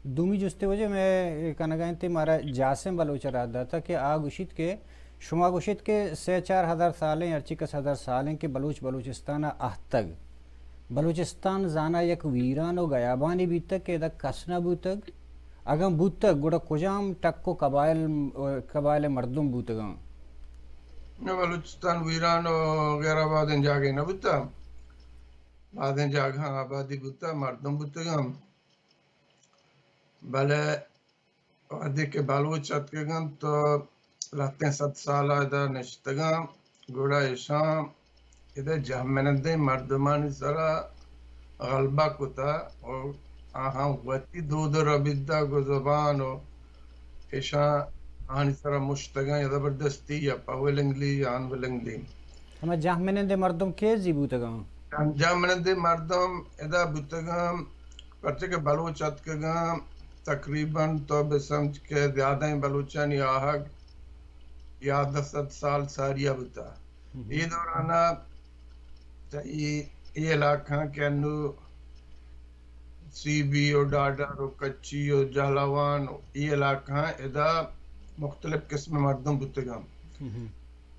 دومی جستے وجہ میں کنگا انت، مارا جاسم بلوچ ءَ رد داتا کہ آ گوشیت کہ شما گوشیت کہ سے چار ہزار سالیں، ہرچی کس ہزار سالیں کہ بلوچ بلوچستان ءَ اہتگ۔ بلوچستان زانا یک ویران و گیابانی بیتگ کہ ادا کس نہ بوتگ۔ اگاں بوتگ، گڑا کجام ٹک و قبائل، قبائل مردم بوتگاں؟ نہ، بلوچستان ویران و غیر آبادیں جاگہے نہ بوتا۔ بازیں جاگہاں آبادی بوتا، مردم بوتگاں۔ بلے وہدے کہ بلوچ اتکگ انت تو لہتیں صد سال ءَ ادا نشتگاں، گڑا ایشاں ادا جہمنندیں مردمانی سرا غلبہ کتا و آہاں وتی دود و ربیدگ و زبان و ایشاں آہانی سرا مشتگاں یا زبردستی یا پہ ولنگلی یا ان ولنگلی۔ ہما جہمنندیں مردم کیزی بوتگاں؟ جہمنندیں مردم ادا بوتگاں، پرچہ کہ بلوچ اتکگاں، تقریباً تو بسمجھ کہ زیادہیں بلوچانی آہگ یازدہ صد سال ساریا بوتا۔ ہم۔ اے دورانا چہ اے، اے علاقہاں کہ انو سی بی و ڈاڈر و کچی و جہلاوان و اے علاقہاں ادا مختلف قسم مردم بوتگاں۔ ہم۔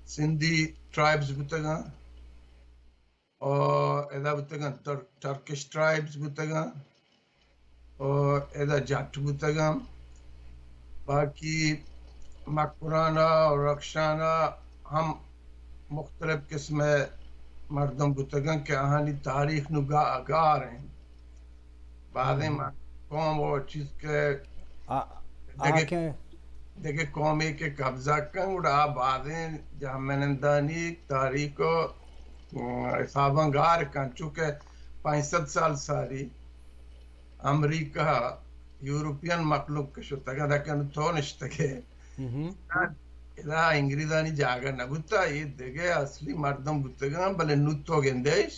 سندھی ٹرائبز بوتگاں۔ و ادا بوتگاں تر-، ٹرکش ٹرائبز بوتگاں و ادا جٹ بوتگاں۔ باقی مکران ءَ و رخشان ءَ ہم مختلف قسم ءِ مردم بوتگاں کہ آہانی تاریخ نو گا-، گار انت۔ بازیں ہم۔ مردم قوم و چیز کہ آ، آ دگہ، کہ دگہ قومے کہ قبضہ کن، گڑا آ بازیں جہمنندانی تاریخ و، م، حساباں گار کن، چونکہ پنچ صد سال ساری امریکہ، یورپین مخلوق کہ شتگ، ادا کہ تو نشتگے۔ ہم۔ ادا انگریزانی جاگہ نہ بوتا، اے دگہ اصلی مردم بوتگاں، بلے نو تو گندیش۔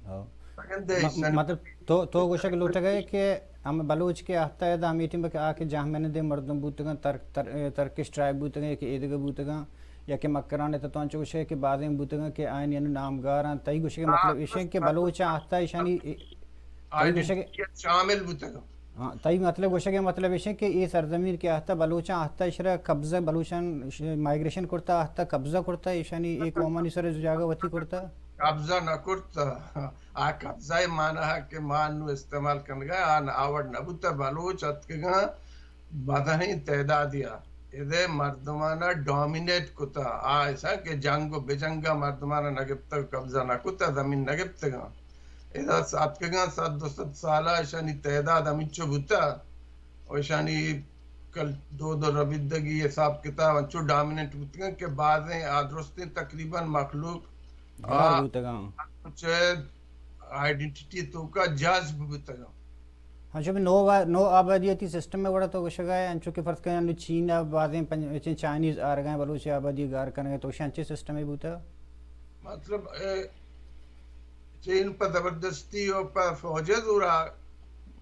ہاں۔ تو گندیش، م-، یعنی مطلب تو، تو گوشگ لوٹگئے کہ ہم بلوچ کہ آہتہ ادا ہمے ٹیم کہ آ کہ جہمنندیں مردم بوتگاں، ترک-، تر-، اے، ترکش ٹرائب بوتگاں یا کہ ایدگہ بوتگاں، یا کہ مکران ءِ تہ تو انچو گوشئے کہ بازیں بوتگاں کہ آیانی انو نامگاراں، تئی گوشگ ءِ ہاں، مطلب ایشیں کہ بلوچاں آہتہ ایشانی، تئی گوشگ ءِ شامل بوتگاں۔ ہاں، تئی مطلب گوشگ ءِ مطلب ایش انت کہ اے سرزمین کہ آہتہ بلوچاں آہتہ اشرا قبضہ، بلوچاں ش-، مائگریشن کرتا، آہتہ قبضہ کرتا، ایشانی اے قومانی سر جاگہ وتی کرتا؟ قبضہ نہ کرتا۔ آ قبضہ ءِ معنی کہ ما نو استعمال کنگا، آ نہ آوڑ نہ بوتا، بلوچ اتکگاں بدہیں تعدادیا، ادے مردمانا ڈومینیٹ کتا، آ ایسا کہ جنگ و بجنگا مردمانا نہ گپتگ، قبضہ نہ کتا، زمین نہ گپتگاں۔ ادا اتکگاں صد دو صد سالا اشانی تعداد ہمینچو بوتا و اشانی کل دود و ربیدگی حساب کتاب انچو ڈومیننٹ بوتگاں کہ بازیں آ درستیں تقریباً مخلوق گار آ بوتگاں۔ چہ آئیڈینٹیٹی توکا جذب بوتگاں۔ ہنچو بھی نو وا-، نو آبادیاتی سسٹم ءِ وڑا تو گوشگا ئے، انچو کہ فرض کن انو چین ءَ بازیں پنج-، چین چائنیز آرگا ئے، بلوچ آبادی گار کنگا ئے، تو شان چے سسٹم ءَ بوتا؟ مطلب، اے، چین پہ زبردستی و پہ فوج ءِ زورا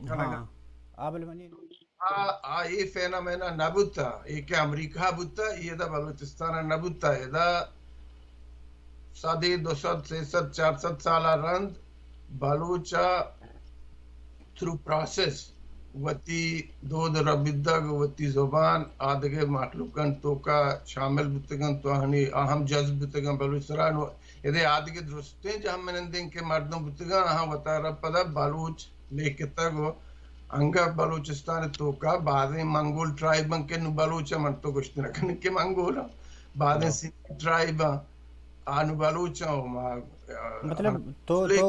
کنگا۔ ہاں، آ بل منی۔ آ، آ، اے فینامنا نہ بوتا، اے کہ امریکہ بوتا، اے ادا بلوچستان نہ بوتا، ادا صدے، دو صد، سے صد، چار صد سال ءَ رند بلوچ ءَ تھرو پراسس وتی دود ربیدگ، وتی زبان آدگہ مخلوقانی توکا شامل بوتگنت و آہانی، آ ہم جذب بوتگنت بلوچ سرا۔ نو ادے آدگہ درستیں جہمنندیں کہ مردم بوتگنت، آہاں وتارا پدا بلوچ لیکتگ و انگہ بلوچستان توکا بازیں منگول ٹرائب انت کہ نو بلوچ ءَ من تو گوشت نہ کنیں کہ منگول انت، بازیں ہاں۔ سندھی ٹرائب انت، آ نو بلوچ انت و ما، مطلب، تو، تو،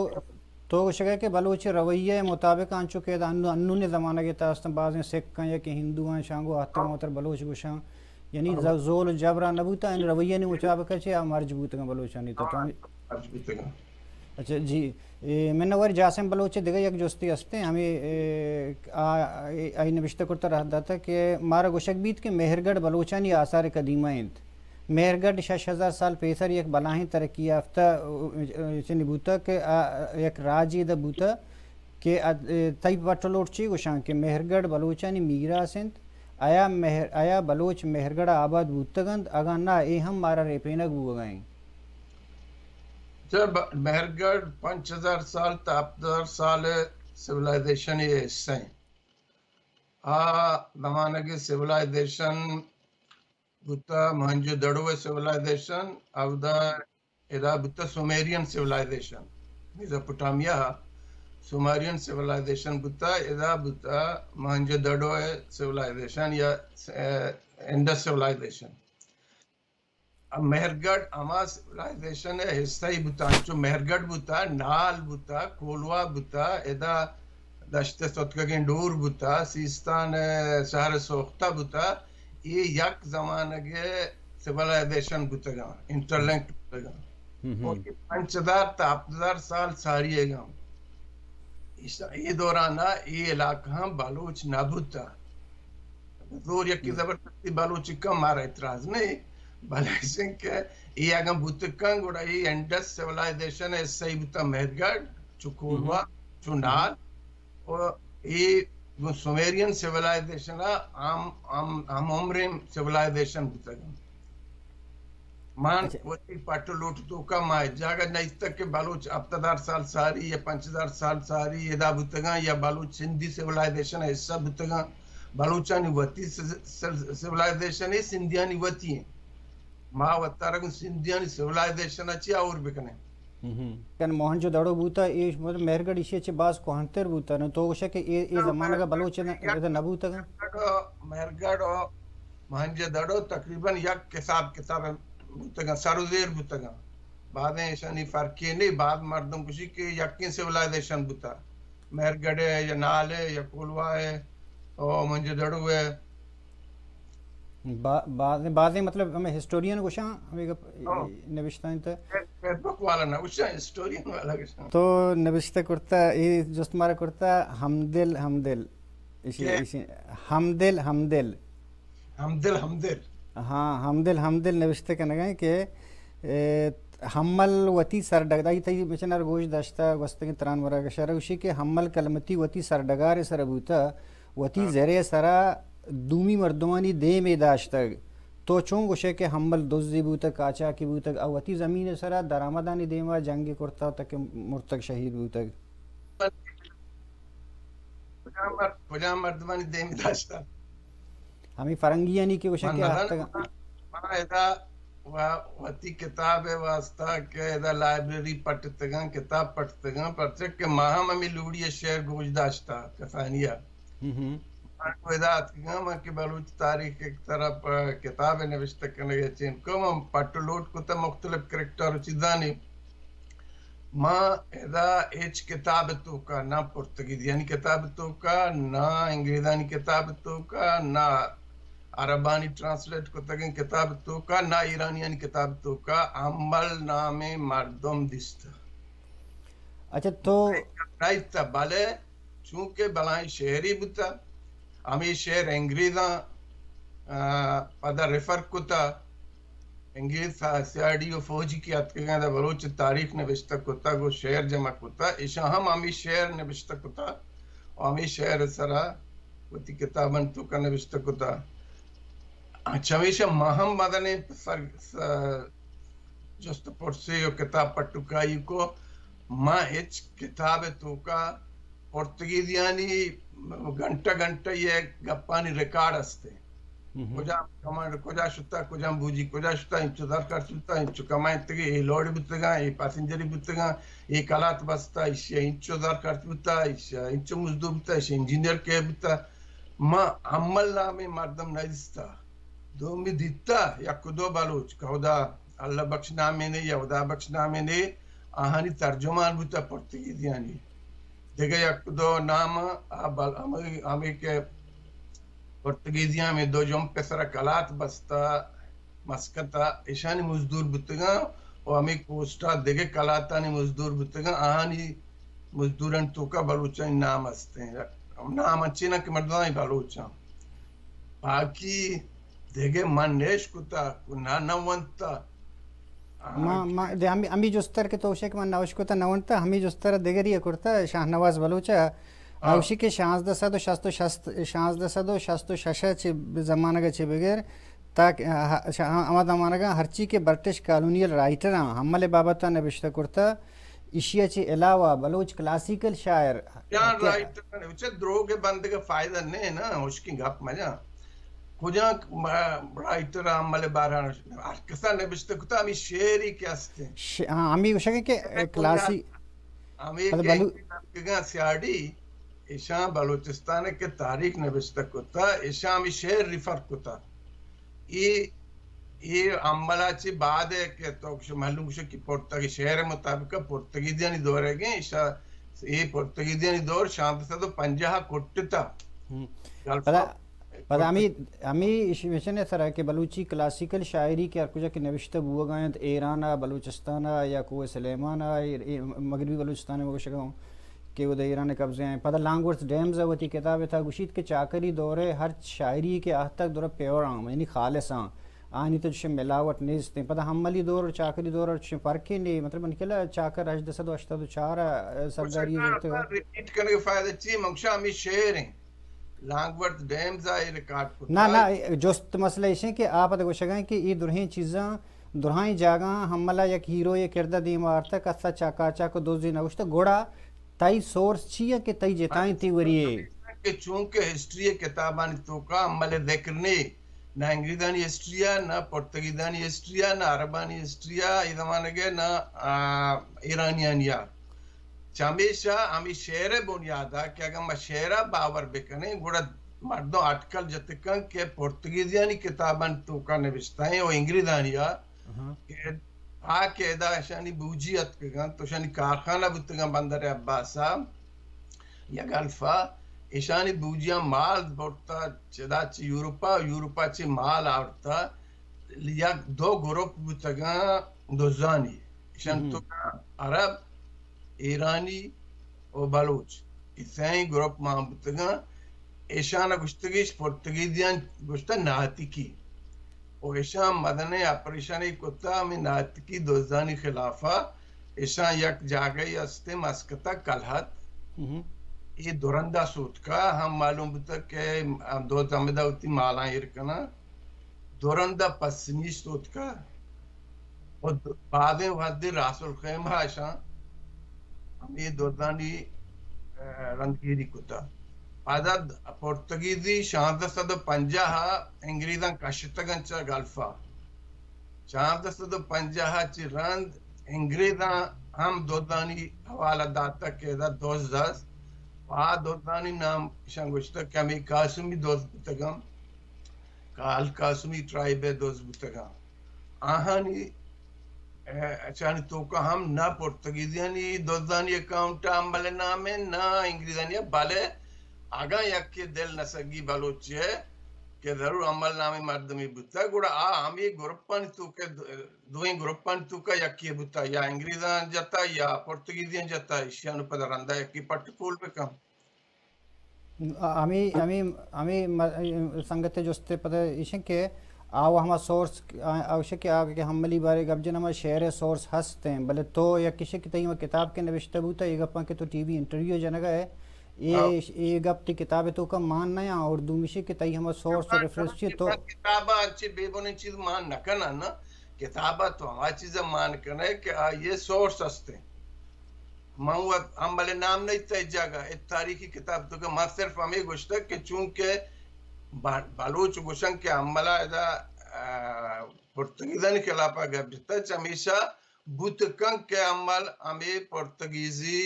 تو گوشگ ئے کہ بلوچ رویہ مطابق انچو کہ انو-، انونی زمانگ ءِ تہا استن بازیں سکھ انت یا کہ ہندو انت، شانگو آتر ہاں۔ ماتر بلوچ گوشاں، یعنی ہاں۔ ز-، زول و جبر نہ بوتا، یعنی رویہ نی مطابق چہ آ مرج بوتگن بلوچانی تو، تو ہاں، ہمیں مرج بوتگن۔ اچھا جی، اے، منور جاسم بلوچ ءِ دگہ یک جستے ہستیں، ہمیں، اے، آ، اے، آئی نبشتہ کرتا رہ داتا کہ مارا گوشگ بیت کہ مہرگڑھ بلوچانی آثار قدیمہ انت۔ مہرگڑھ شش ہزار سال پیسر یک بلاہیں ترقی یافتہ، اے، چنی بوتا کہ آ، یک راجی دا بوتا کہ اد-، اے، تئی پٹ لوٹ چی گوشاں کہ مہرگڑھ بلوچانی میراث انت؟ آیا مہر-، آیا بلوچ مہرگڑھ آباد بوتگ انت؟ اگاں نہ، اے ہم مارا ریپینگ بوگا انت۔ چہ ب-، مہرگڑھ پنچ ہزار سال تا ہپت ہزار سال سیولائزیشن ءِ حصہ ہیں۔ آ زمانگ ءِ سیولائزیشن بوتا، موہنجو دڑو ءِ سیولائزیشن، اودا ادا بوتا سومیرین سیولائزیشن، میزوپوٹامیا سومیرین سیولائزیشن بوتا، ادا بوتا موہنجو دڑو ءِ سیولائزیشن یا، ا، انڈس سیولائزیشن۔ مہرگڑھ ہما سیولائزیشن ءِ حصہ ای بوتا، انچو مہرگڑھ بوتا، نال بوتا، کولواہ بوتا، ادا دشت ستکگیں ڈور بوتا، سیستان ءِ شہر سوختہ بوتا، اے یک زمانگ ءِ سیولائزیشن بوتگاں، انٹرلنکڈ بوتگاں۔ ہم ہم۔ اور اے پنچ ہزار تا ہپت ہزار سال ساری ئیگاں۔ ایش-، اے دوران ءَ اے علاقہ ہم بلوچ نہ بوتا۔ زور یکی ہم۔ زبردستی بلوچ کم، مارا اعتراض نہیں، بلے ایش انت کہ اے اگاں بوتگ کنت، گڑا اے انڈس سیولائزیشن ءِ حصہ ای بوتا، مہرگڑھ، چو ہم ہم۔ کولواہ، چو ہم۔ نال، و اے گوں سومیرین سیولائزیشن ءَ ہم، ہم، ہم عمریں سیولائزیشن بوتگ انت۔ من اچھا۔ وتی پٹ و لوٹ توکا ما جاگہ نیستگ کہ بلوچ ہپت ہزار سال ساری یا پنچ ہزار سال ساری ادا بوتگاں یا بلوچ سندھی سیولائزیشن ءِ حصہ بوتگاں۔ بلوچانی وتی س-، س-، سیولائزیشن ءِ سندھیانی وتی انت۔ ما وتارا گوں سندھیانی سیولائزیشن ءَ چیا اور بکنیں؟ ہم ہم۔ کن موہنجو دڑو بوتا، اے مطلب مہرگڑھ ایشی چہ باز کوہنتر بوتا۔ نو تو گوشے کہ اے، اے زمانگ ءَ بلوچ نہ، ادا نہ بوتگاں؟ مہرگڑھ و، مہرگڑھ و موہنجو دڑو تقریباً یک حساب کتاب بوتگاں، سر و زیر بوتگاں۔ بعدیں ایشانی فرقے نہیں، بعد مردم گوشی کہ یکیں سیولائزیشن بوتا۔ مہرگڑھ ءِ یا نال ءِ یا کولواہ ءِ او موہنجو دڑو ءِ۔ با-، بازیں، بازیں مطلب ہمیں ہسٹورین گوشاں، ہمیں گپ ہاں۔ نوشتہ انت۔ فیس-، فیسبک والا نہ گوشاں، ہسٹورین والا گوشاں۔ تو نوشتہ کرتا، اے جست مارا کرتا، ہمدل، ہمدل۔ ایشی، کہ؟ ایشی، ہمدل، ہمدل۔ ہمدل، ہمدل۔ ہاں، ہمدل، ہمدل نوشتہ کنگا کہ، اے، ہمل وتی سرڈگ-، دائی تئی مچنر گوش داشتہ، گوستگیں تران ورگ شر گوشی کہ ہمل کلمتی وتی سرڈگار سر بوتا، وتی ہاں۔ زرے سرا دومی مردمانی دیمے داشتگ۔ تو چون گوشے کہ ہمل دزی بوتگ، کاچاکی بوتگ، او وتی زمین سرا درآمدانی دیما جنگ کرتا تک مرتگ، شہید بوتگ؟ کجام مر-، کجام مردمانی دیمے داشتگ؟ ہمیں فرنگیانی کہ گوشن من کہ نزاناں، ہفتگ۔ من، من ادا و-، وتی کتاب واسطہ کہ ادا لائبریری پٹتگاں، کتاب پٹتگاں، پرچہ کہ ما ہم ہمیں لوڑی شعر گوش داشتا کسانیا۔ ہم ہم۔ من گوں ادا اتکگاں، من کہ بلوچ تاریخ یک طرف کتاب نوشتہ کنگ ءِ چین کو، من پٹ و لوٹ کتہ مختلف کریکٹر و چیزانی۔ ما ادا ہچ کتاب توکا، نہ پرتگیزیانی کتاب توکا، نہ انگریزانی کتاب توکا، نہ عربانی ٹرانسلیٹ کتگیں کتاب توکا، نہ ایرانیانی کتاب توکا ہمل نامیں مردم دیستہ۔ اچھا، تو نہ دیستہ، بلے چونکہ بلاہیں شعرے بوتہ، ہمے شعر انگریزاں، آ، پدا ریفر کتہ، انگریز سا-، سی آئی ڈی و فوجی کہ اتکگاں، دا بلوچ تاریخ نبشتہ کتہ، گو شعر جمع کتہ، ایشاں ہم ہمے شعر نبشتہ کتہ و ہمے شعر سرا وتی کتاباں توکا نبشتہ کتہ۔ چمیشا ما ہم مزنیں سر-، س-، جست پرسی و کتاب پٹکائی کو، ما ہچ کتاب توکا پرتگیزیانی گھنٹہ گھنٹہ یہ گپانی ریکارڈ ہستے۔ ہم۔ کجا کمانڈر کجا شتا، کجا بوجی کجا شتا، انچو زر خرچ بوتا، انچو کمائنتگی، اے لوڑی بوتگاں، اے پاسنجری بوتگاں، اے کلات بستا، ایشی انچو زر خرچ بوتا، ایشی انچو مزدور بوتا، ایشی انجینئر کے بوتا۔ ما ہمل نامیں مردم نہ دیستا۔ دومی دیتا، یک دو بلوچ، کہ ہدا اللہ بخش نامے نے یا ہدا بخش نامے نے، آہانی ترجمان بوتا پرتگیزیانی۔ دگہ یک دو نام آ بل-، ہمے، ہمے کہ پرتگیزیاں ہمے دو جمپ سرا کلات بستا، مسکت ءَ ایشانی مزدور بوتگاں و ہمے کوسٹ ءَ دگہ کلاتانی مزدور بوتگاں، آہانی مزدورانی توکا بلوچانی نام است انت۔ نام انچیں نہ کہ مردمانی بلوچاں۔ باقی دگہ من نہ اشکتہ، نہ، نہ ونتہ۔ ما، ما، دے ہمی، ہمی جستر کہ تو گوشے کہ من نہ اشکتہ، نہ ونتہ، ہمی جستر دگری کرتہ شاہنواز بلوچ ءَ۔ ہاں۔ آ گوشی کہ شانزدہ سد و شست و شست، شانزدہ سد و شست و شش ءَ چہ زمانگ ءَ چہ بگر تاک، آ، شا-، ہما زمانگاں ہرچی کہ برٹش کالونیل رائٹراں ہمل ءِ بابت ءَ نبشتہ کرتہ، ایشی ءَ چہ علاوہ بلوچ کلاسیکل شاعر جان کہ رائٹر نے، چہ دروگ بندگ ءَ فائدہ نہ نا، ہشکیں گپ مجاں۔ کجا رائٹر عمل باران ہر کسا نبشتہ کتا، ہمیں شعری کہ ہستے۔ ش-، ہاں، ہمیں گوشگ کہ کلاسی-، ہمیں پتہ کہ بلو- سیاڑی ایشاں بلوچستان کہ تاریخ نبشتہ کتا، ایشاں ہمیں شعر ریفر کتا۔ اے، اے عمل ءَ چہ بعد ءَ کہ تو گوش-، معلوم گوش کہ پرتگی شعر مطابق پرتگیزیانی دور ءَ گئے، ایشاں اے پرتگیزیانی دور شانزدہ سد و پنجاہ ءَ کٹتا۔ ہم۔ گلف پدا، ءَ پدا ہمیں، ہمیں ایشی مشن ءِ سرا کہ بلوچی کلاسیکل شاعری کہ ہر کجا کہ نبشتہ بوگا انت، ایران ءَ، بلوچستان ءَ یا کوہ سلیمان ءَ، اے، اے مغربی بلوچستان ءَ گوشگا ہوں کہ اود ایران ءِ قبضہ ءَ انت۔ پدا لانگورتھ ڈیمز ءَ وتی کتاب ءِ تہا گوشیت کہ چاکری دور ءِ ہر شاعری کہ آہتگ درا پیور آں، یعنی خالص آں، آنی تو چشیں ملاوٹ نیست انت۔ پدا حملی دور اور چاکری دور اور چشیں فرق نہیں، مطلب من کلا چاکر ہژدہ سد و ہشتاد و چار ءَ سرداری زرتگ۔ ریپیٹ کرنے کا فائدہ چی؟ من گوشاں ہمیں شعر ہیں۔ لانگورتھ ڈیمز ءَ اے ریکارڈ کتا۔ نہ، نہ، جست مسئلہ ایش ہے کہ آپ اد گوشگا ہیں کہ یہ درہیں چیزاں، درہیں جاگاں ہملا یک ہیرو یہ کردہ دیم آرتا، کسا چاکا چاک و دوزی نہ گوشتا، گوڑا تئی سورس چی ہے کہ تئی جتائیں تئی وری ہے؟ کہ چونکہ ہسٹری کتابانی توکا ہمل ذکر نے، نہ انگریزانی ہسٹری ءَ، نہ پرتگیزانی ہسٹری ءَ، نہ عربانی ہسٹری ءَ، اے زمانگ ءَ نہ، آ، ایرانیانی ءَ۔ چمیشا ہمے شعر ءِ بنیاد ءَ کہ اگاں ما شعر ءَ باور بکنیں، گڑا مردم اٹکل جت کن کہ پرتگیزیانی کتابانی توکا نبشتہ ایں و انگریزانی ءَ کہ آ کہ ادا اشانی بوجی اتکگ انت، اشانی کارخانہ بوتگ انت بندر عباس ءَ یا گلف ءَ، اشانی بوجیاں مال برتا چدا چہ یورپ ءَ، یورپ ءَ چہ مال آورتا، یک دو گروپ بوتگاں دزانی، اشان تو عرب، ایرانی و بلوچ، اے سئیں گروپ مان بوتگاں۔ اشان گوشتگیش پرتگیزیان گوشتہ ناتکی، و اشان مزنیں آپریشنے کتا ہمیں ناتکی دزانی خلافا۔ اشان یک جاگہی ہستے مسکتا کلہت، اے درندا سوتکا، ہم معلوم بوتا کہ دو زمدہ وتی مالاں ایر کناں۔ درند ءَ پسنی سوتکا و بازیں وھدے راس الخیمہ اشاں ہمے دزانی، ءَ، رندگیری کتا۔ پدا پرتگیزی شانزدہ سد و پنجاہ ءَ انگریزاں کشتگ انت چہ گلف ءَ۔ شانزدہ سد و پنجاہ ءَ چہ رند انگریزاں ہم دزانی حوالہ داتگ کہ ادا دز است۔ و آ دزانی نام اشاں گوشتگ کہ ہمے قاسمی دز بوتگ انت۔ کال قاسمی ٹرائب ءِ دز بوتگاں۔ آہانی، ءَ، اچانی توکا ہم نہ پرتگیزیانی دزانی اکاؤنٹ ءَ ہمل نام ءَ، نہ انگریزانی ءَ، بلے اگاں یکے دل نسگی بلوچے ءَ کہ ضرور ہمل نامیں مردمے بوتگ، گڑا آ ہمے گروپانی توکا، دوئیں گروپانی توکا یکے بوتگ، یا انگریزاں جتا یا پرتگیزیاں جتا، ایشیاں پدا رندا یکے پٹ پول بکن۔ ہمے، ہمے، ہمے م-، سنگت ءِ جست ءِ پدا ایش انت کہ آ و ہما سورس، آ، آ گوشے کہ آ کہ ہملی بارے گپ جن ہما شعر ءِ سورس ہست انت، بلے تو یک ایش کہ تئی ہما کتاب کہ نبشتہ بوتا، اے گپاں کہ تو ٹی وی انٹرویو جنگا ئے، اے، ہاں۔ اے گپ تئی کتاب ءِ توکا مان نہ آں، اور دومیشی کہ تئی ہما سورس ریفرنس چی تو کتاب ءَ انچے بے بنیں چیز مان نہ کناں نا، کتاب ءَ تو ہما چیز مان کنے کہ آ یہ سورس ہست انت۔ من وت ہم بلے نام نہیں تئی جاگہ، اے تاریخی کتاب توکا من صرف ہمے گوشتگ کہ چونکہ ب-، بلوچ گوشن کہ ہملا ادا، آ، پرتگیزانی خلافا گپ جتا، چمیشا بوت کن کہ ہمل ہمے پرتگیزی،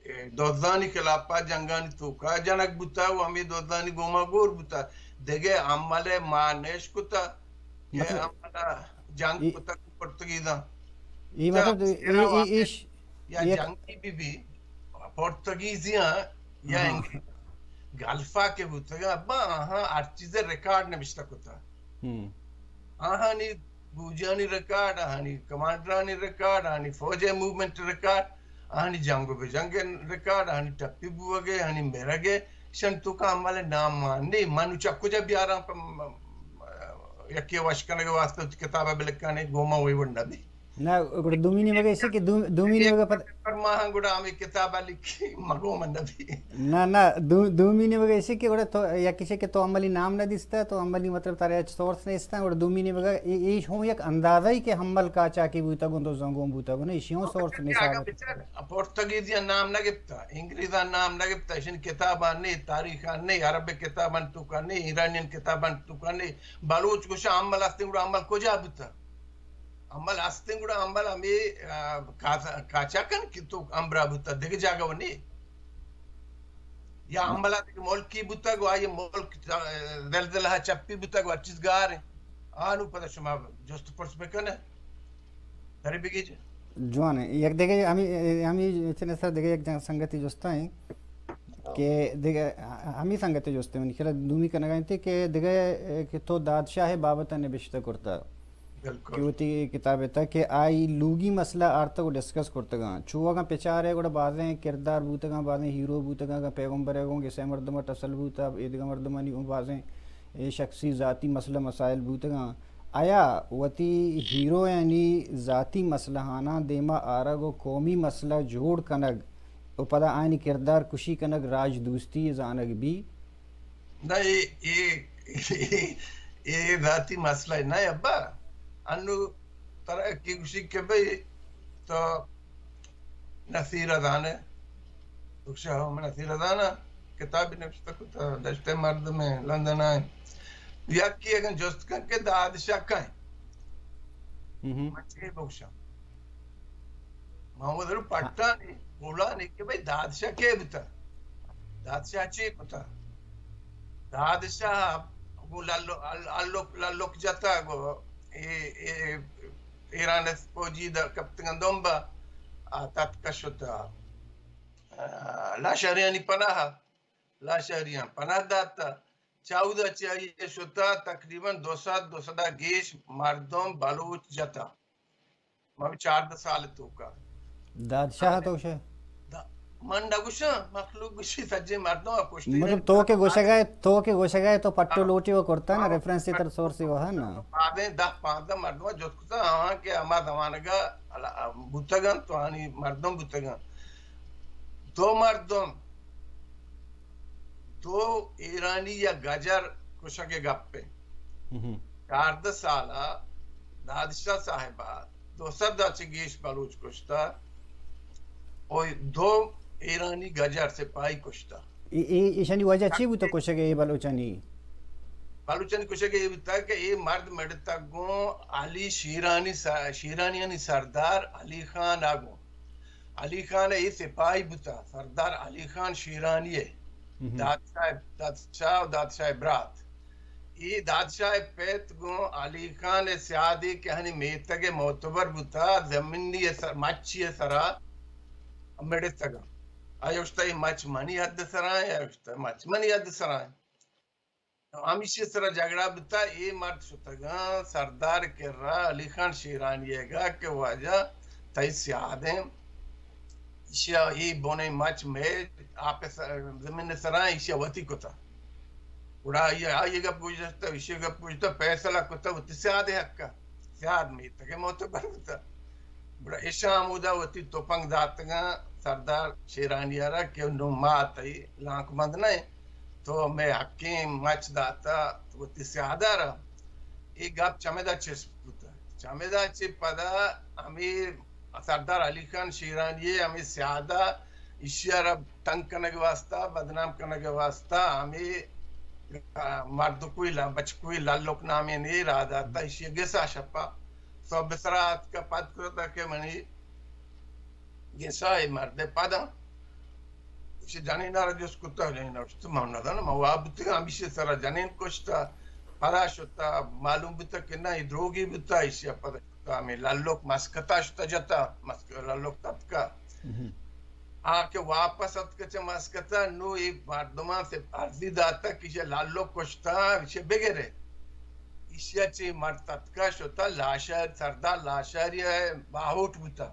اے، دزانی خلافا جنگانی توکا جنگ بوتا و ہمے دزانی گوما گور بوتا۔ دگہ ہمل ما نش کتا کہ مطلب، ہملا جنگ ای-، کتا پرتگیزاں۔ ای مطلب، ای، ای، ایش، یا یک جنگی بی بی، پرتگیزیاں یا ہاں۔ انگریز۔ گلفا کہ بوتگا، ابا آہاں ہر چیز ریکارڈ نبشتہ کتا۔ ہم۔ آہانی بوجانی ریکارڈ، آہانی کمانڈرانی ریکارڈ، آہانی فوج موومنٹ ریکارڈ، آہانی جنگ و بجنگ ریکارڈ، آہانی ٹپی بوگے، آہانی مرگے، شن توکا ہمل نام مان نی۔ من چہ کجا بیاراں پہ م-، م-، یکی وش کنگ واسطہ وتی کتابا بلکانے گوما وی وڑ نبی۔ نہ، گڑا دومی نیمگ ایشی کہ دو-، دومی نیمگ پد پر ماہاں گڑا ہمیں کتاب لکھی مگو من نبی۔ نہ، نہ، دو-، دومی نیمگ ایشی کہ گڑا تو، یا کسی کہ تو عملی نام نہ دیستا، تو عملی مطلب ترا ہچ سورس نیستا، گڑا دومی نیمگ اے، ایش ہوں یک اندازہ ہی کہ حمل قاچاقی بوتا گوں، دزاں گوں بوتا گوں، ایشی ہوں سورس نہیں ثابت۔ پورتگیزیاں نام نہ گپتا، انگریزاں نام نہ گپتا، ایشن کتاباں نہیں، تاریخاں نہیں، عرب کتاباں تو کا نہیں، ایرانین کتاباں تو کا نہیں، بلوچ گوشا حمل ہستیں گڑا حمل کجا بوتا؟ حمل ہستیں گڑا حمل ہمیں، آ، کاچا-، کاچا کن کہ تو امبرا بوتا، دگہ جاگہ و نہیں۔ یا حمل دگہ ملکی بوتا، گو آئی ملک، آ، زلزلہ چپی بوتا، گو ہر چیز گار ہیں۔ آنو پدا شما جست پرس بکنے۔ درے بگی جی۔ جوان ہے۔ یک دگہ ہمیں، ہمیں چنے سر دگہ یک جن سنگتی جستا ہیں کہ دگہ ہمیں سنگتی جستے، من خیال دومی کنگا انت کہ دگہ کہ تو دادشاہ بابت نبشتہ کرتا۔ بالکل۔ کہ وتی کتاب ء تھا کہ آئی لوگی مسئلہ آرتگ و ڈسکس کرتگاں۔ چو اگاں پچار ء گڑا بازیں کردار بوتگاں، بازیں ہیرو بوتگاں، اگاں پیغمبر ء گوں گسے مردم ء ٹسل بوتا، ایدگہ مردمانی اوں بازیں اے شخصی ذاتی مسئلہ مسائل بوتگاں۔ آیا وتی ہیروانی ذاتی مسئلہ آناں دیما آرگ و قومی مسئلہ جوڑ کنگ و پدا آیانی کردار کشی کنگ راج دوستی زانگ بی؟ نہ، اے، اے، اے، اے ذاتی مسئلہ نہ ابا۔ انو ترا کی گوشی کہ بھئی تو نصیر ء زانے، بخشا ہو من نصیر ء زانا، کتابی نوشتہ کتا، دشت مردم لندن آئے۔ یکی اگن جست کن کہ دادشاہ کئے؟ مچے بخشا۔ محمد رو پٹانی، بولانی کہ بھئی دادشاہ کے بتا؟ دادشاہ چی کتا؟ دادشاہ گو للو-، ال-، الوک، للوک جتا گو، اے، اے، ایران فوجی دا کپتگن دمبا، آ، تتکا شتا۔ آ، لاشاریانی پناہ، لاشاریان پناہ داتا۔ چاودا چی آئی شتا تقریباً دو سد، دو سد گیش مردم بلوچ جتا۔ ما چاردہ سال توکا۔ دادشاہ تو شے؟ دا-، من نہ گوشاں، مخلوق گوشی سجے مردم ء کشتی۔ مطلب تو کہ گوشگا ئے، تو کہ گوشگا ئے تو پٹو لوٹی و کرتا نا، ریفرنس تر سورسی و ہے نا۔ بعدیں دہ پانزدہ مردم جت کتا، ہاں کہ ہما زمانگا بوتگن تو آنی مردم بوتگن۔ دو مردم، دو ایرانی یا گجر کشگ گپے۔ چاردہ سالا دادشاہ صاحبا دو سد چہ گیش بلوچ کشتا و دو ایرانی گجر سپاہی کشتا۔ اے، اے، ایشانی وجہ چی بوتا کشگ اے بلوچانی؟ بلوچانی کشگ اے بوتا کہ اے مرد مڑتگ گوں علی شیرانی س-، شیرانیانی سردار علی خان آ گوں۔ علی خان اے سپاہی بوتا، سردار علی خان شیرانی ء۔ دادشاہ، دادشاہ و دادشاہ برات۔ اے دادشاہ ء پت گوں علی خان ء سیادے کہ ہنی میتگ ء معتبر بوتا، زمینی ء سر، مچی ء سرا مڑتگا۔ آئی اشتا اے مچ منی حد سرا ایں، آئی اشتا مچ منی حد سرا ایں۔ ہمیشی سرا جھگڑا بوتا، اے مرد شتگاں سردار کرا علی خان شیرانی ء گا کہ واجہ تئی سیاد ایں، ایشیا اے بونیں مچ مئے آپ ء س-، زمین ء سرا ایشیا وتی کتا۔ گڑا آئی، آئی گپ گوشتا، ایشی گپ گوشتا، فیصلہ کتا وتی سیاد ء حق ء۔ سیاد میتگ ء معتبر بوتا۔ گڑا ایشاں ہمودا وتی تپنگ داتگاں سردار شیرانی ء را کہ نوں ما تئی لانک بند نہ ایں، تو مئے حقیں مچ داتا وتی سیاد ء را۔ اے گپ چمیدا چست بوتا۔ چمیدا چہ پدا ہمے سردار علی خان شیرانی ء ہمے سیاد ء ایشی ء را تنگ کنگ ء واسطہ، بدنام کنگ ء واسطہ ہمے، آ، مردکوئی ل-، بچکوئی للک نامیں اے راہ داتا، ایشی ء گسا شپا سہب ء سرا آتکا پد کرتا کہ منی گسا اے مرد ء پداں۔ ایشی جنین ء را جست کتا، جنین ء گوشت، من نزاناں، من واب بوتگاں، ہمیشی سرا جنین کشتا، پرا شتا، معلوم بوتا کہ نہ، اے دروگی بوتا، ایشی ء پدا شتا، ہمے للک مسکتا شتا جتا، مسک-، للک تتکا۔ آ کہ واپس اتک چہ مسکت ء، نوں اے مردماں سے ارزی داتگ کہ ایشی ء للک کشتہ، ایشی ء بگرے۔ ایشی ء چہ مرد تتکہ شتہ، لاشار، سردار لاشاری ء باہوٹ بوتہ۔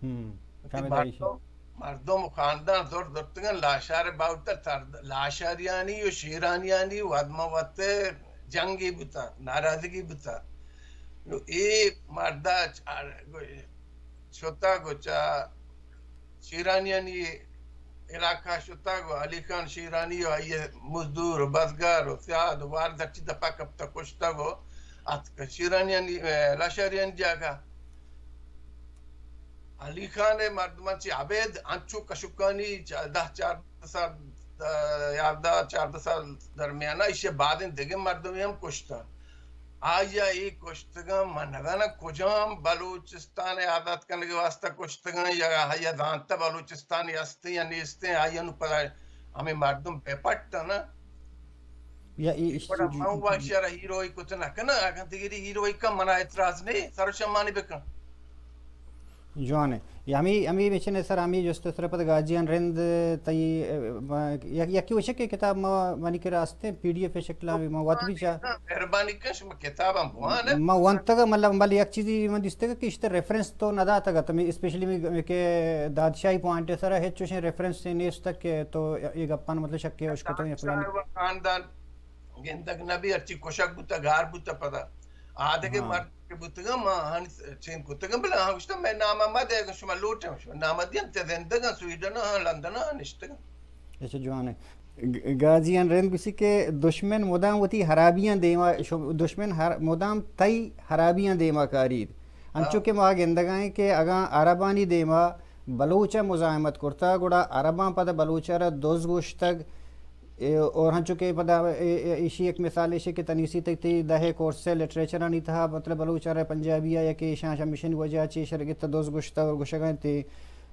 ہم، وتی فہمدہ ایشی۔ مردم، مردم و خاندان زرت زرتگن، لاشار ء باہوٹ ء سرد-، لاشاریانی و شیرانیانی وت ماں وت جنگے بوتہ، ناراضگی بوتہ۔ نو اے مردا چ-، شتگ و چہ شیرانیانی علاقہ شتگ و علی خان شیرانی و آئی مزدور و بزگر و سیاد و وارد ہرچی دپا کپتہ کشتگ و اتک شیرانیانی، اے، لاشاریانی جاگہ۔ علی خان ءِ مردماں چہ ابید انچو کشکانی چ-، دہ چاردہ سال، ءَ، یازدہ چاردہ سال درمیان ءَ ایشی ءَ بعدیں دگہ مردمے ہم کشتہ۔ آئی ءَ اے کشتگاں، من نزاناں کجام بلوچستان ءِ آزات کنگ ءِ واستہ کشتگاں یا آئی ءَ زانتہ بلوچستان ہستیں یا نیستیں، آئی ءَ نوں پدا ہمے مردم بہ پٹن۔ یا اے اے وڑا من وش را ہیروئی کت نہ کناں، اگاں دگری ہیروئی کن منا اعتراض نہیں، سر و شمانی بکن۔ جوان ہے۔ یا ہمیں، ہمیں مچن ہے سر، ہمیں جست سر پد گاجیان رند تئی، اه، ما، یک، یکی وشک کے کتاب ما منی کرا ہستے، پی ڈی ایف شکل ہمیں ما وات بھی چا۔ مہربانی کن شما کتاب ہم بوان ہے۔ ما وانتگا، مطلب، بل یک چیزی من دیستگا کہ اشتر ریفرنس تو نہ داتگا، تمہیں اسپیشلی میں کہ دادشاہی پوائنٹ سر ہے، چوشیں ریفرنس سے نیست کہ تو یہ گپان مطلب شک کے اشکتو یا فلانی۔ خاندان گندگ نہ بی، ہرچی کشگ بوتہ، گار بوتہ پدا۔ آ دگہ ہاں۔ مرد کہ بوتگاں، ما آہانی چین کتگاں، بلے آہاں گوشتہ، مئے نام ءَ مہ دئے، اگاں شما لوٹیں، شما نام ءَ دئیں، چہ زندگاں، سویڈن ءَ، لندن ءَ نشتگاں۔ اچھا، جوان ہے۔ گ-، گاجیان رند گوشی کہ دشمن مدام وتی حرابیاں دیما، شو-، دشمن ہر-، مدام تئی حرابیاں دیما کاریت۔ انچو ہاں۔ کہ ما گندگائیں کہ اگاں عربانی دیما بلوچ ءَ مزاحمت کرتہ، گڑا عرباں پدا بلوچ ءَ را دز گوشتگ، اے، اور ہنچو کہ پدا، اے، اے، ایشی یک مثال ایشی کہ تنیسی تک تی دہ کورس ءِ لٹریچرانی تہا، مطلب، بلوچ ءَ را پنجابی ءَ یا کہ ایشاں ہمیشانی وجہ چہ ایشرا گت دز گوشتہ اور گوشگا انت۔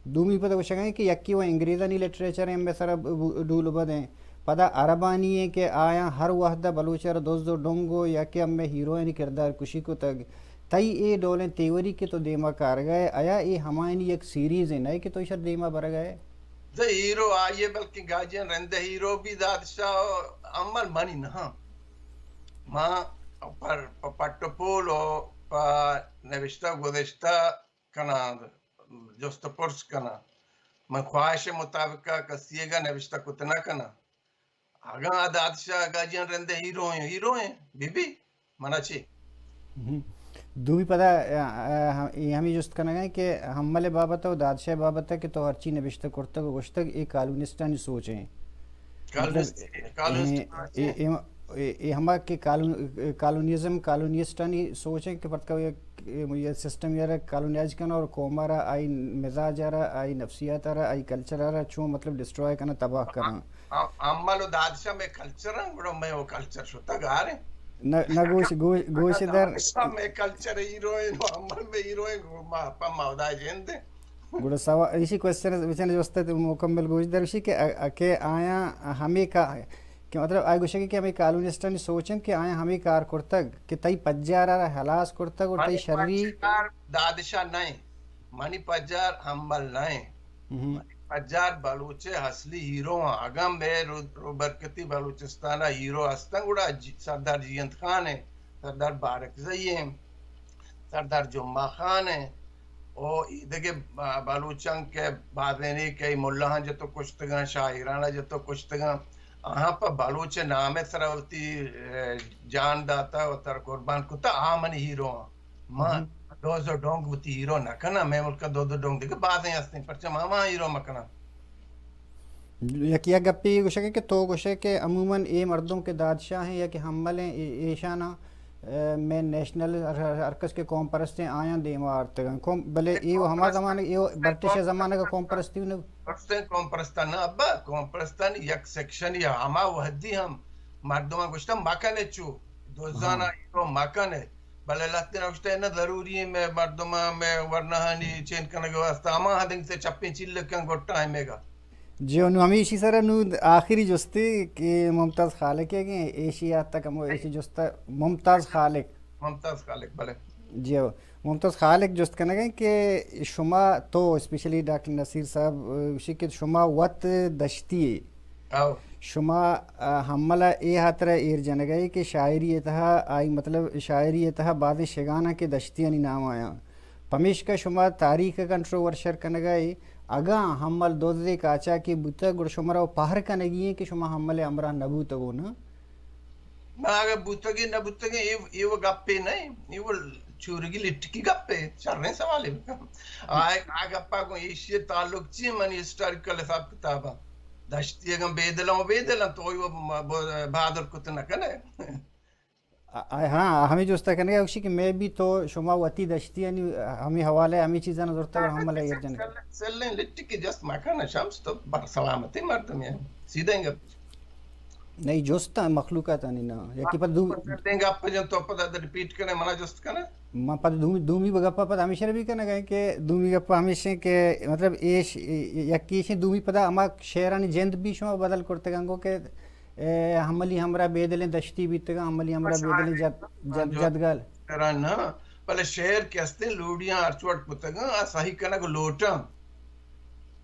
دومی پدا گوشگا انت کہ یکی و انگریزانی لٹریچر ہمے سرا ب-، ب-، ڈول بدیں۔ پدا عربانی ہیں کہ آیاں ہر وہد بلوچ ءَ را دز و ڈنگ و یا کہ ہمے ہیروئنی کردار کشی کتگ۔ تئی اے ڈولیں تیوری کہ تو دیما کارگا ئے، آیا اے ہمایانی یک سیریز نہ کہ تو ایشر دیما برگا ئے؟ دہ ہیرو آئی ءَ، بلکیں گاجیان رند ءِ ہیرو بھی دادشاہ و امل منی نہ۔ ما پر، پ-، پٹ و پول و پہ نوشتہ گذشتہ کناں، جست و پرس کناں۔ من خواہش مطابق کسی ءَ نوشتہ کت نہ کناں۔ اگاں آ دادشاہ گاجیان رند ءِ ہیرو ہیں، ہیرو ہیں، بی بی۔ منا چی؟ ہم۔ دومی پدا، ا، ا، اے ہمیں جست کنگا ہیں کہ ہمل بابت و دادشاہ بابت کہ تو ہرچی نبشتہ کرتگ و گوشتگ، اے کالونسٹانی سوچ ہیں۔ کالونسٹ، مطلب، کالونسٹ اے، اے، اے، اے، اے ہما کہ کالون-، کالونیزم، کالونسٹانی سوچ ہیں کہ پرتکا یہ، یہ سسٹم یارا کالونائز کن اور قوم را آئی مزاج را، آئی نفسیات را، آئی کلچر را چون مطلب ڈسٹرائے کنا، تباہ کنا۔ ا-، امل و دادشاہ مئے کلچر ہیں، گڑا مئے وہ کلچر شتا گار ہیں۔ نہ، نہ گوش، گوش، گوش در۔ دادشاہ مئے کلچر ہیرو ہیں، امل مئے ہیرو ہیں، ما پا مودا جند ہیں۔ گڑا سوا-، اسی کوشچن، وچن جوست مکمل گوش در اسی کہ ا-، ا-، کہ آیا ہمیں کا، کہ مطلب آئی گوشگی کہ ہمیں کالونسٹانی سوچن کہ آیا ہمیں کار کرتگ کہ تئی پجار را ہلاس کرتگ اور تئی منی شری پجار دادشاہ نہیں، منی پجار امل نہیں۔ ہم۔ پجار بلوچ ءِ اصلی ہیرو آں۔ اگاں مئے رو-، روبرکتی بلوچستان ءَ ہیرو ہستن، گڑا جی-، سردار جیئند خان ہیں، سردار بارکزئی ہیں، سردار جمعہ خان ہیں، او ای دگہ با-، بلوچاں کہ بازینے کہ ای ملاہاں جتو کشتگاں، شاعراناں جتو کشتگاں، آہاں پہ بلوچ ءِ نام ءِ سرا وتی، اے، جان داتا و تر قربان کتا، آ منی ہیرو آں۔ ما ہم۔ دوز و ڈونگ وتی ہیرو نہ کناں، مئے ملک ءَ دوز و ڈونگ دگہ بازیں ہستیں، پرچہ ما ہما ہیرو مہ کناں؟ یک، یک گپے گوشگ کہ تو گوشے کہ عموماً اے مردم کہ دادشاہ ہیں یا کہ ہمل ہیں، اے-، ایشاناں، اے، مئے نیشنل ہر-، ہر، ہر کس کہ قوم پرست ہیں آیاں دیما آرتگاں۔ قوم، بلے اے و ہما زمانہ، اے و برٹش زمانہ کا قوم پرستی نہ۔ پرستیں قوم پرستان نہ ابا، قوم پرستانی یک سیکشن یا ہما وحدی ہم مردمان گوشتن مکنے چو، دوزانا ہاں۔ ہیرو مکنے۔ بلے لہتینا گوشتہ، نہ ضروری ہے، مئے مردماں، مئے ورناہانی چین کنگ ءِ واستہ ہما ہدنگ سے چپیں چیلکاں گٹا ہمیگا۔ جی، نو ہمیں ایشی سر نو آخری جستے کہ ممتاز خالق ہے کہ ایشی آتا کم ایشی جستا ممتاز خالق۔ ممتاز خالق، بلے۔ جی، ممتاز خالق جست کنگ ہیں کہ شما تو اسپیشلی ڈاکٹر نصیر صاحب، اے، گوشی کہ شما وت دشتی ہے۔ او۔ شما، آ، ہملا اے ہاترا ایر جنگا ہے کہ شاعری ءِ تہا آئی مطلب شاعری ءِ تہا بازیں شگاناں کہ دشتیانی نام آیاں۔ پمیشکا شما تاریخ ءَ کنٹروورشل کنگا ہے، اگاں ہمل دزے کاچا کہ بوتگ، گڑا شما را پہر کنگی ہیں کہ شما ہمل ءِ ہمراہ نہ بوتگو نا؟ ما اگہ بوتگیں نہ بوتگیں، اے، اے و گپے نہ، اے و چورگی لٹکی گپے، شریں سوالے بکن۔ آ، آ گپا گوں ایشی تعلق چی؟ منی ہسٹوریکل حساب کتابا دشتی اگاں بے دلاں و بے دلاں تو بہادر کت نہ کنے۔ آ، آ، ہاں، ہمے جستا کنگا گوشی کہ مئے بھی تو شما وتی دشتی یعنی ہمے حوالے ہمے چیزاں زرتا اور ہم ملے ایر جنگ۔ سلیں لٹکی جست مکن شمس، تو بر سلامتی مردم ہے، سیدھا گپ۔ نہیں، جست مخلوقات آنی نا، یکی پر دو۔ دیں گپ جن تو پدا ریپیٹ کنے، منا جست کنے۔ ما پد دومی، دومی گپ پد ہمیشہ بھی کنگا کہ دومی گپ ہمیشہ کہ مطلب ایش، یکی ایش دومی پدا ہما شعرانی جند بھی شما بدل کرتے گنگو کہ اے، ہملی ہمراہ بے دلیں دشتی بیتگاں، ہملی ہمراہ بے دلیں جد-، جد-، جدگال۔ ترا نہ، بلے شعر کہ استیں لوڑیاں ہرچ وڑ کتگاں، آ صحیح کنگ لوٹاں۔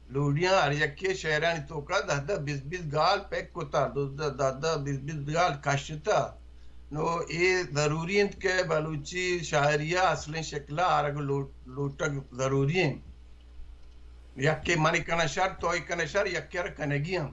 لوڑیاں ہر یکے شعرانی توکا دہ دہ بیست بیست گال پیک کتا، دہ دہ، دہ دہ بیست بیست گال کشتا۔ نو اے ضروری انت کہ بلوچی شاعری ء اصلیں شکل ء آرگ لوٹ-، لوٹگ ضروری انت۔ یکے منی کنہ شر، تو ای کنہ شر، یکے ء کنگی ہم۔